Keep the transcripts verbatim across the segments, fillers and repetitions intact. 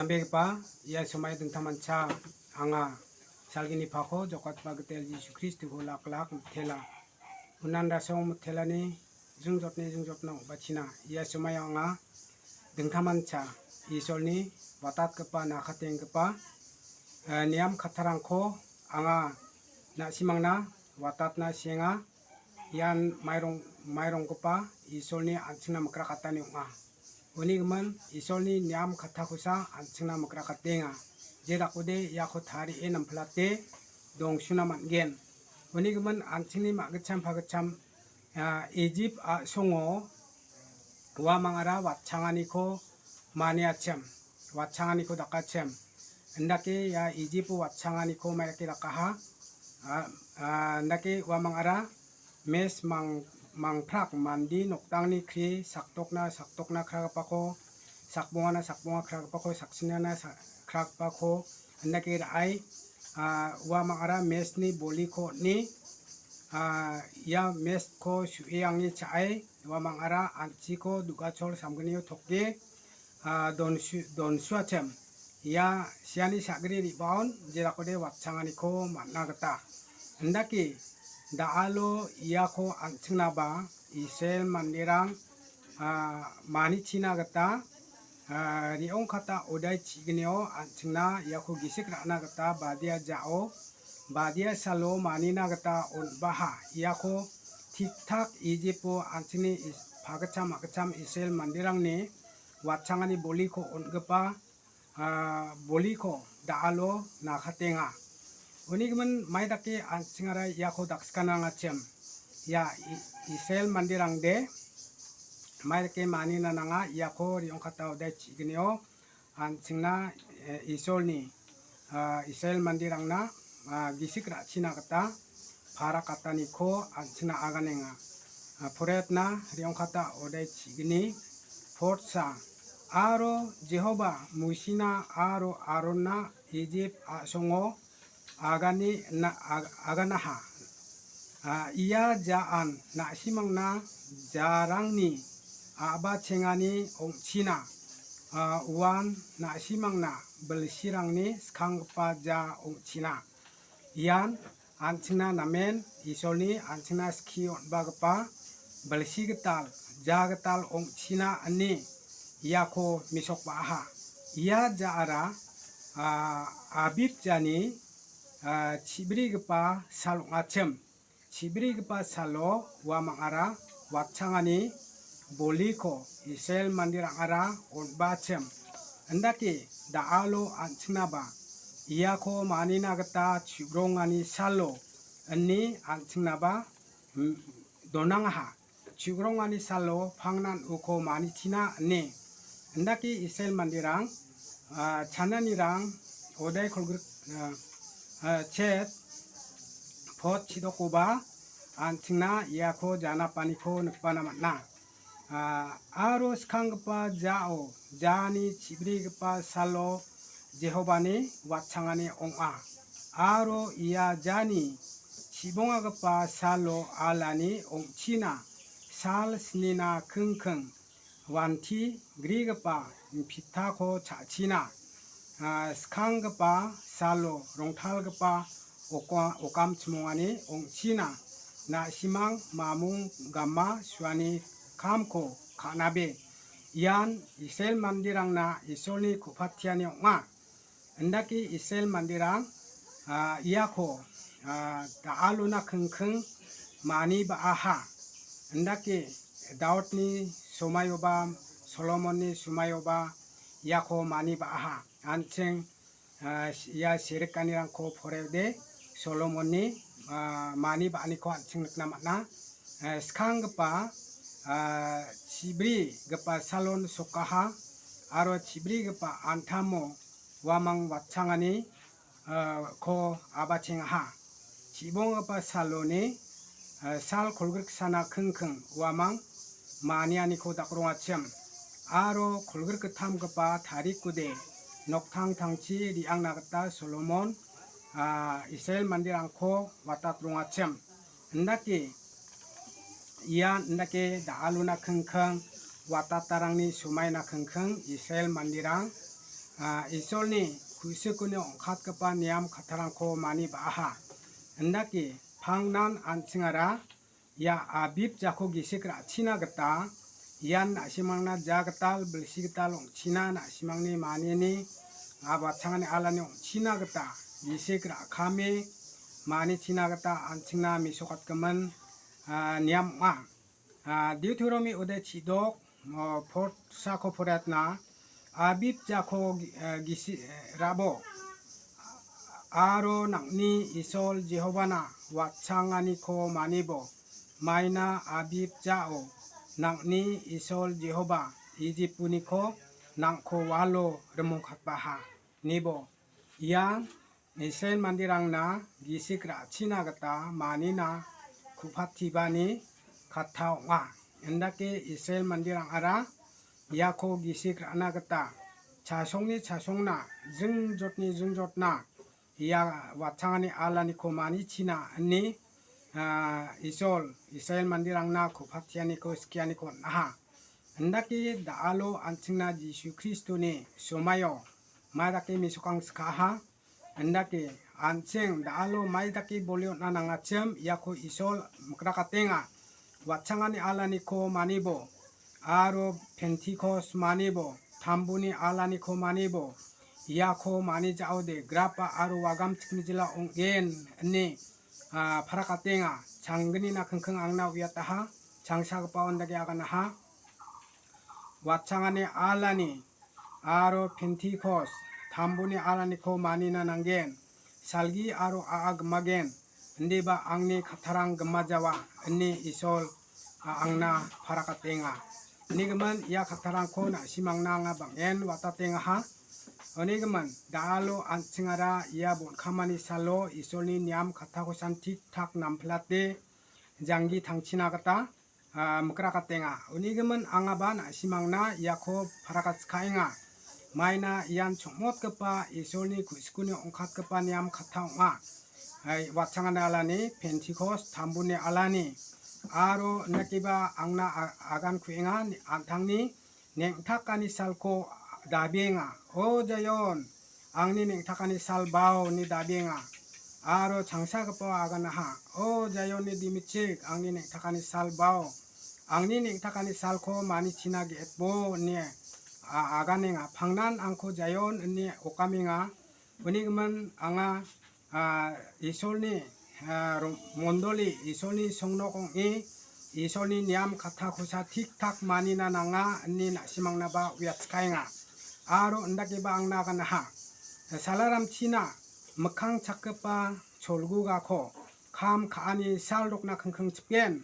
Nambegipa, ia somai dingtangmancha anga salgini pako jokatba gitel Jisu Kristoko lak lak mitela. Unan rasong mitelani jingjotni jingjotna ong·bachina. Ia somaio anga dingtangmancha Isolni watatgipa, nakatenggipa, eh, niam kattarangko anga na·simangna watatna sienga. Ian mairong-, maironggipa Isolni an·chingna mikrakatani ong·a. Uni gimin Isolni niam kattakosa an·chingna mikrakatenga. Jedakode iako tarie nampilate dongsuna man·gen. Uni gimin an·chingni ma·gitcham pagitcham, ah, Ejip a·songo uamangara watchanganiko maniachim, watchanganiko dakachim. Indake ia Ejipo watchanganiko maidake dakaha? Ah, ah, indake uamangara mes mang-, mangprak mande noktangni kri saktokna saktokna kragipako, sakbongana sakbonga kragipako, saksinana sa-, kragipako, indake ra·ai, ah, uamangara mesni boliko on·e, ah, ia mesko su·e ange cha·e, uamangara an·chiko do·gachol samgnio toke, ah, donsu-, donsuachim. Ia siani sagri re·baon jedakode watchanganiko man·a gita. Indake da·alo iako an·chingnaba Israel manderang, ah, manichina gita, ah, re·ongkata odai chi·gnio an·chingna iako gisik ra·na gita badia jao, badia salo manina gita on·baha. Iako tik-tak Ejipo an·chingni is-, pagitcham a·gitcham Israel manderangni watchangani boliko on·gipa, ah, boliko da·alo nakatenga. Uni gimin maidake an·chingara iako daksikanangachim. Ia I-, Israel manderangde maidake manina nanga iako re·ongkata odai chi·gnio an·chingna, eh, Isolni, ah, Israel manderangna, ah, gisik ra·china gita parakataniko an·chingna aganenga. Ah, poretna re·ongkata odai chi·gni potsa. Aro Jehoba Musina aro Aronna Ejip a·songo agani na-, ag-, aganaha. Ah, ia jaan na·simangna jarangni a·bachengani ong·china. Ah, uan na·simangna bilsirangni skanggipa ja ong·china. Ian an·chingna namen Isolni an·chingna skie on·bagipa bilsi gital, ja gital ong·china ine iako mesokba·aha. Ia jaara, ah, Abib jani, ah, chibrigipa sal ong·achim. Chibrigipa salo uamangara watchangani boliko Israel manderangara on·bachim. Indake da·alo an·chingnaba iako manina gita chu·rongani salo ine an·chingnaba, mm, donangaha. Chu·rongani salo pangnan uko manichina ine. Indake Israel manderang, ah, chananirang odai kolgrik, ah, ah, chet pot chidokoba an·chingna iako janapaniko nikbana man·a. Ah, aro skanggipa jao, jani chibrigipa salo Jehovani watchangani ong·a. Aro ia jani chibongagipa salo alani ong·china sal snina kingking wanti grigipa pitako cha·china, ah, skanggipa salo rongtalgipa oka-, okam chimongani ong·china na·simang mamung gama suani kamko ka·nabe. Ian Israel manderangna Isolni ku·patiani ong·a. Indake Israel manderang, ah, iako, ah, da·alona kingking mani ba·aha. Indake Daudni somaioba, Solomonni somaioba iako mani ba·aha. An·ching, ah, ia sirikanirangko poraiode Solomonni, ah, mani ba·aniko an·ching nikna man·a. Eh, skanggipa, ah, chibrigipa salon sokaha aro chibrigipa antamo uamang watchangani, ah, ko abachengaha. Chibonggipa saloni, ah, sal kolgriksana kingking uamang manianiko dakrongachim. Aro kolgrikgittamgipa tarikude noktangtangchi re·angna gita Solomon, ah, Israel manderangko watatrongachim. Indake, ian indake da·alona kingking, watatarangni somaina kingking Israel manderang, ah, Isolni ku·sikoni ong·katgipa niam kattarangko mani ba·aha. Indake pangnan an·chingara ia Abib jako gisik ra·china gita ian na·simangna ja gital, bilsi gital ong·china na·simangni maniani, ah, watchangani alani ong·china gita gisik ra·kame manichina gita an·chingna mesokatgimin, ah, niam ong·a. Ah, Deuteronomy ode chidok, ah, porsako poretna, Abib jako gi-, eh, gisi-, eh, rabo, aro nang·ni Isol Jehovana watchanganiko manibo, maina Abib jao nang·ni Isol Jehova Ijipuniko nang·ko walo rimongkatbaha, nibo. Ian Israel manderangna gisik ra·china gita manina ku·patibani katta ong·a. Indake Israel manderangara iako gisik ra·na gita chasongni chasongna, jringjotni jringjotna ia watchangani alaniko manichina ine, ah, Isol Israel manderangna ku·patianiko skianiko on·aha. Indake da·alo an·chingna Jisu Kristoni somaio mai dake mesokangskaha. Indake an·ching da·alo mai dake boli on·na nangachim iako Isol mikrakatenga. Watchangani alaniko manibo, aro Pentikos manibo, tambuni alaniko manibo, iako mani ja·ode grapa aro wagamchikni jila ong·gen ine, ah, parakatenga. Changgnina kingking angna uiataha, changsagipaon dake aganaha. Watchangani alani aro Pentikos tambuni alaniko manina nanggen, salgi aro a·a gimagen, indiba angni kattarang gimajawa, ine Isol a-, angna parakatenga. Unigimin ia kattarangko na·simangna anga bang·en watatengaha. Unigimin da·alo an·chingara ia bon·kamani salo Isolni niam kattakosan tik tak namplate janggi tangchina gita ah, mikrakatenga. Unigimin angaba na·simangna iako parakaskaenga. Maina ian chongmotgipa Isolni ku·sikoni ong·katgipa niam katta ong·a. Hai, watchangani alani, Pentikos tambuni alani. Aro nakiba angna a-, agan ku·enga, an·tangni neng·takani salko dabienga. O Jaion, angni neng·takani sal bao ine dabienga. Aro changsagipao aganaha. O Jaionni dimichik, angni neng·takani sal bao. Angni neng·takani salko manichina ge·etbo ine a-, aganenga. Pangnan angko Jaion ine okamenga. Unigimin anga ah, Isolni, ah, ro-, mondoli, Isolni songnok ong·e, Isolni niam kattakosa tik tak manina nanga ine na·simangnaba uiatskaenga. Aro indakeba angna aganaha. Salaramchina mikkang chakgipa cholgugako kam ka·ani sal rokna kingking chipen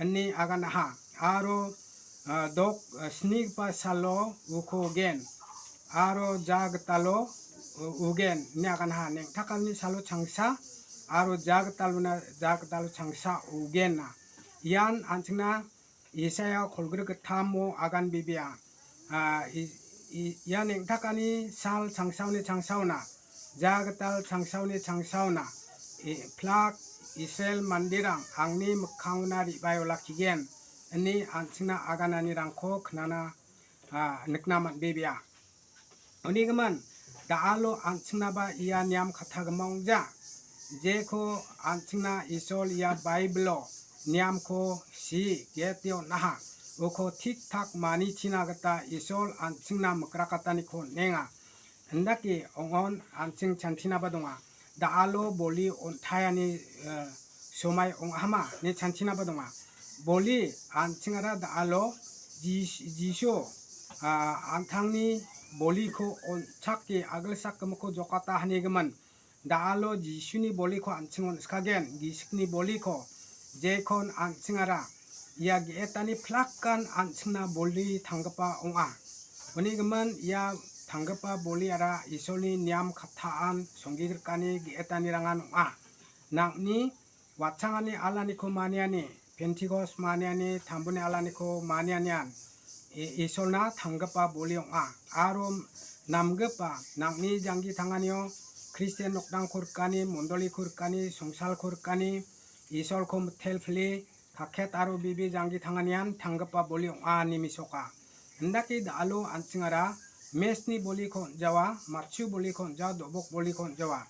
ine aganaha. Aro, ah, dok, ah, snigipa salo uko ugen. Aro ja gitalo u-, ugen ine aganaha. Neng·takani salo changsa, aro ja gitalona, ja gitalo changsa ugena. Ian an·chingna Isaia kolgrik gittamo agan bibia. Ah, i-, i-, ia neng·takani sal changsaoni changsaona, ja gital changsaoni changsaona, i-, plak Israel manderang angni mikkangona re·bae olakkigen, ine an·chingna agananirangko knana, ah, nikna man·bebea. Unigimin, da·alo an·chingnaba ia niam kattagima ong·ja. Jeko an·chingna Isol ia Baibilo niamko si gete on·aha. Uko tik tak manichina gita Isol an·chingna mikrakataniko on·enga. Indake ong·on an·ching chanchinaba donga. Da·alo boli on·taiani, eh, somai ong·ahama ine chanchinaba donga. Boli an·chingara da·alo Jis-, Jisu, ah, an·tangni boliko on·chake agilsakgimikko jokata hanigimin. Da·alo Jisuni boliko an·ching on·skagen, gisikni boliko. Jekon an·chingara ia ge·etani plakan an·chingna boli tanggipa ong·a. Unigimin ia tanggipa boliara Isolni niam kattaan songgigrikkani ge·etanirangan ong·a. Nang·ni watchangani alaniko maniani, Pentikos maniani, tambuni alaniko manianian I-, Isolna tanggipa boli ong·a. Aro namgipa nang·ni janggi tanganio Kristian nokdangko rikani, mondoliko rikani, songsalko rikani, Isolko mitel pile, kaket aro bibi janggi tanganian tanggipa boli ong·a ine mesoka. Indake da·alo an·chingara Mesni boliko on·jawa, matchu boliko on·jawa, dobok boliko on·jawa.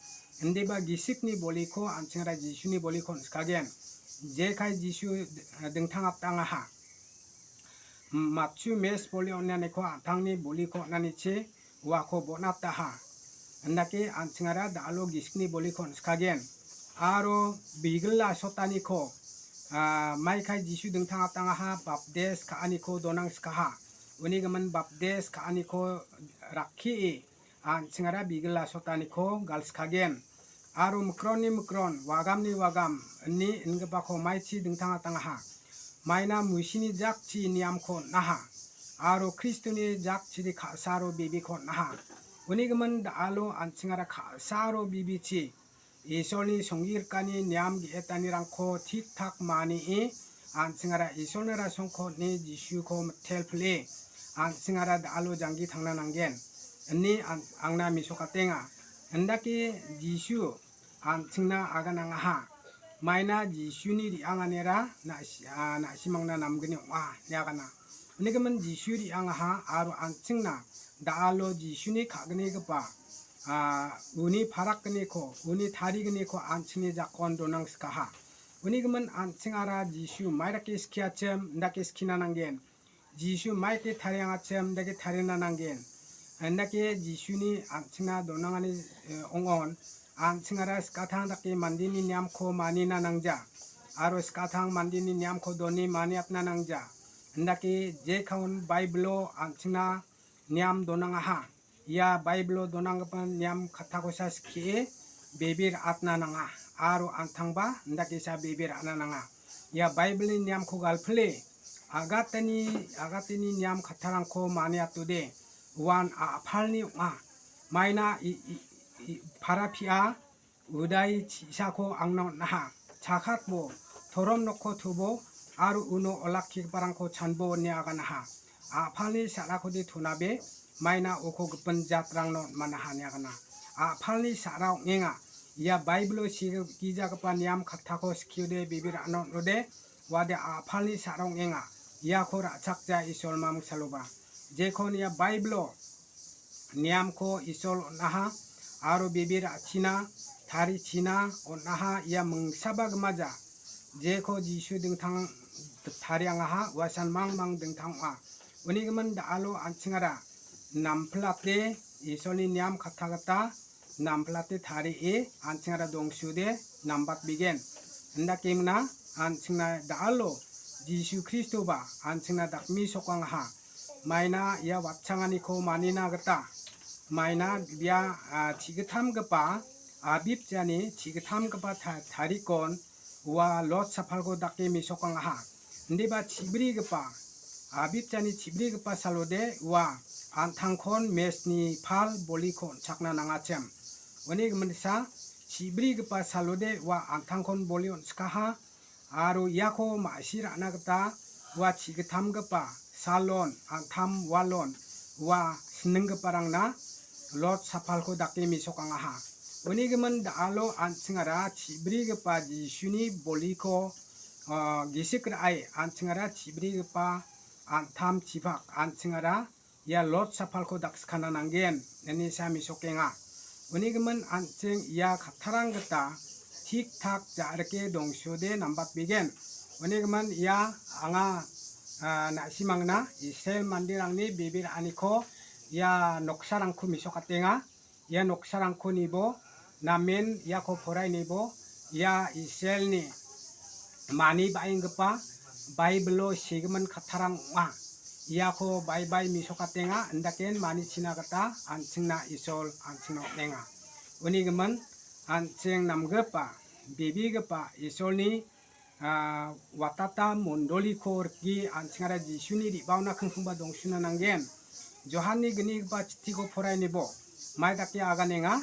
Indiba gisikni boliko an·chingara Jisuni boliko on·skagen. Jekai Jisu dingtang atangaha. Matchu mes boli on·aniko an·tangni boliko on·anichi uako bonataha. Indake an·chingara da·alo gisikni boliko on·skagen. Aro bigil asotaniko, ah, maikai Jisu dingtang atangaha bapdes ka·aniko donangskaha. Uni gimin bapdes ka·aniko rakkie an·chingara bigil asotaniko galskagen. Aro mikronni mikron, wagamni wagam, ine ingipako maichi dingtang atangaha. Maina Musini jakchi niamko on·aha. Aro Kristoni jakchidi ka·saro bibiko on·aha. Uni gimin da·alo an·chingara ka·saro bibichi Isolni songgirikani niam ge·etanirangko tik-tak manie, an·chingara Isolni rasongko on·e Jisuko mitelpile, an·chingara da·alo janggi tangna nanggen, ine an-, angna mesokatenga. Indake Jisu an·chingna aganangaha. Maina Jisuni re·anganira na·si-, ah, na·simangna namgni ong·a, ine agana. Uni gimin Jisu re·angaha aro an·chingna da·alo Jisuni ka·gnigipa, ah, uni parakgniko, uni tarigniko an·chingni jakon donangskaha. Uni gimin an·chingara Jisu maidake skiachim, indake skina nanggen. Jisu maike tariangachim, indake tarina nanggen. Indake Jisuni an·chingna donangani, eh, ong·on, an·chingara skatang dake mandeni niamko manina nangja. Aro skatang mandeni niamko doni maniatna nangja. Indake jekaon Baibilo an·chingna niam donangaha. Ia Baibilo donanggipa niam kattakosa skie bebe ra·atna nanga. Aro an·tangba indakesa bebe ra·na nanga. Ia Baibilni niamko galpile, agatani, agatini niam kattarangko maniatode, uan a·palni ong·a. Maina i-, i-, i-, para pia udai chisako angna on·aha. Chakatbo, torom nokko tubo, aro uno olakkigiparangko chanbo ine aganaha. A·palni sa·rakode tonabe, maina uko gipin jatrangna on·manaha ine agana. A·palni sa·ra ong·enga. Ia Baibilo sigijagipa niam kattako skiode bebe ra·na on·ode, uade a·palni sa·ra ong·enga. Iako ra·chakja Isol mamung saloba. Jekon ia Baibilo niamko Isol on·aha aro bebe ra·china, tarichina on·aha ia mingsaba gimaja. Jeko Jisu dingtang tariangaha uasan mangmang dingtang ong·a. Uni gimin da·alo an·chingara namplate Isolni niam katta gita namplate tarie an·chingara dongsude nambatbegen. Indakemna an·chingna da·alo Jisu Kristoba an·chingna dakmesokangaha. Maina ia watchanganiko manina gita, maina bia, ah, chi·gittamgipa, Abib jani chi·gittamgipa ta-, tarikon ua Lot sapalko dake mesokangaha. Indiba chibrigipa, Abib jani chibrigipa salode ua an·tangkon mesni pal boliko on·chakna nangachim. Uni giminsa chibrigipa salode ua an·tangkon boli on·chkaha. Aro iako ma·si ra·na gita ua chi·gittamgipa salon, an·tam walon, ua sininggiparangna Lot sapalko dake mesokangaha. Uni gimin da·alo an·chingara chibrigipa Jisuni boliko, ah, gisik ra·e an·chingara chibrigipa an·tam chipak an·chingara ia Lot sapalko dakskana nanggen, ine sa mesokenga. Uni gimin an·ching ia kattarang gita tik-tak ja·rike dongsuode nambatbegen. Uni gimin ia anga, ah, na·simangna Israel manderangni bebe ra·aniko ia noksarangko mesokatenga. Ia noksarangko nibo, namen iako porai nibo, ia Israelni mani ba·enggipa Baibilo segimin kattarang ong·a. Iako baibai mesokatenga, indaken manichina gita an·chingna Isol an·chingna on·enga. Uni gimin an·ching namgipa, bebegipa Isolni ah, watata mondoliko rikgi an·chingara Jisuni re·baona kingkingba dongsuna nanggen. Johanni gnigipa chittiko porainibo mai dake aganenga.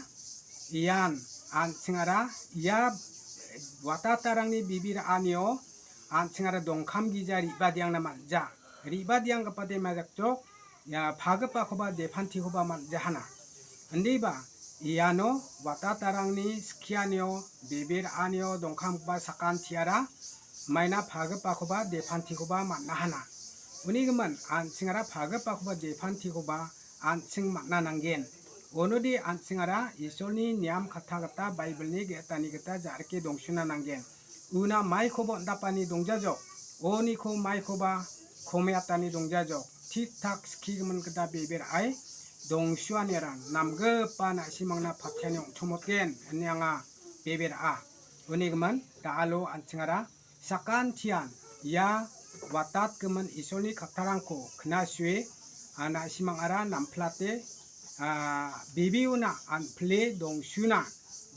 Ian an·chingara ia watatarangni bebe ra·anio an·chingara dongkam gija re·badiangna man·ja. Re·badianggipade mai dakjok, ia pagipakoba depantikoba man·jahana. Indiba iano watatarangni skianio, bebe ra·anio dongkamgipa sakantiara maina pagipakoba depantikoba man·ahana. Uni gimin an·chingara pagipakoba depantikoba an·ching man·a nanggen. Onode an·chingara Isolni niam katta gita Baibilni ge·etani gita ja·rike dongsuna nanggen. Una maikoba on·dapani dongjajok. Oniko maikoba komeatani dongjajok. Tik tak skigimin gita bebe ra·e dongsuaniara namgipa na·simangna patiani ong·chomotgen ine anga bebe ra·a. Unigimin da·alo an·chingara sakantian ia watatgimin Isolni kattarangko knasue, a, na·simangara namplate, a, bibiona an·pile dongsuna.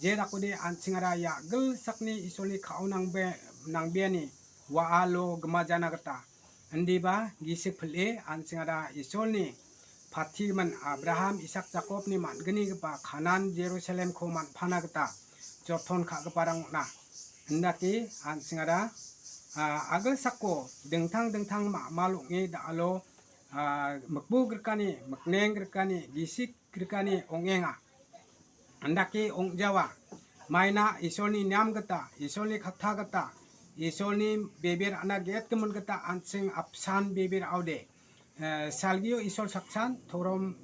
Jedakode an·chingara ia a·gilsakni Isolni ka·o nangbe-, nangbeani wa·alo gimajana gita. Indiba gisik pil·e an·chingara Isolni patigimin Abraham, Isak, Jakobni man·gnigipa Kanan, Jerusalemko man·pana gita joton ka·giparang ong·na. Indake an·chingara, a, a·gilsako dingtang dingtang ma·mal ong·e da·alo, a, mikbu grikani, mikneng grikani, gisik grikani ong·enga. Indake ong·jawa. Maina Isolni niam gita, Isolni katta gita, Isolni bebe ra·na ge·etgimin gita an·ching apsan bebe ra·ode. Eh, salgio Isol saksan, torom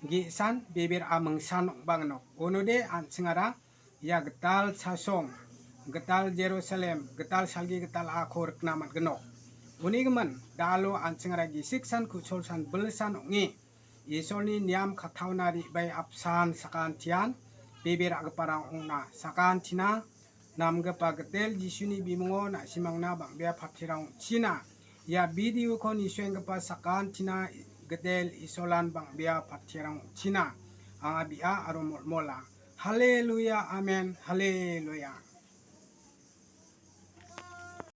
ge·san, bebe ra·a mingsan ong·bangno. Onode an·chingara ia gital chasong, gital Jerusalem, gital salgi gital a·ako rikna man·gnok. Unigimin, da·alo an·chingara gisiksan, kusolsan, bilsan ong·e, Isolni niam kattaona re·bae apsan sakantian bebe ra·giparang ong·na. Sakantina namgipa gitel Jisuni bimungo na·simangna bang·bea patirang ong·china. Ia videoko nisuenggipa sakantina gitel Isolan bang·bea patirang ong·china. Anga bi·a aro molmola. Haleluya, amen, haleluya.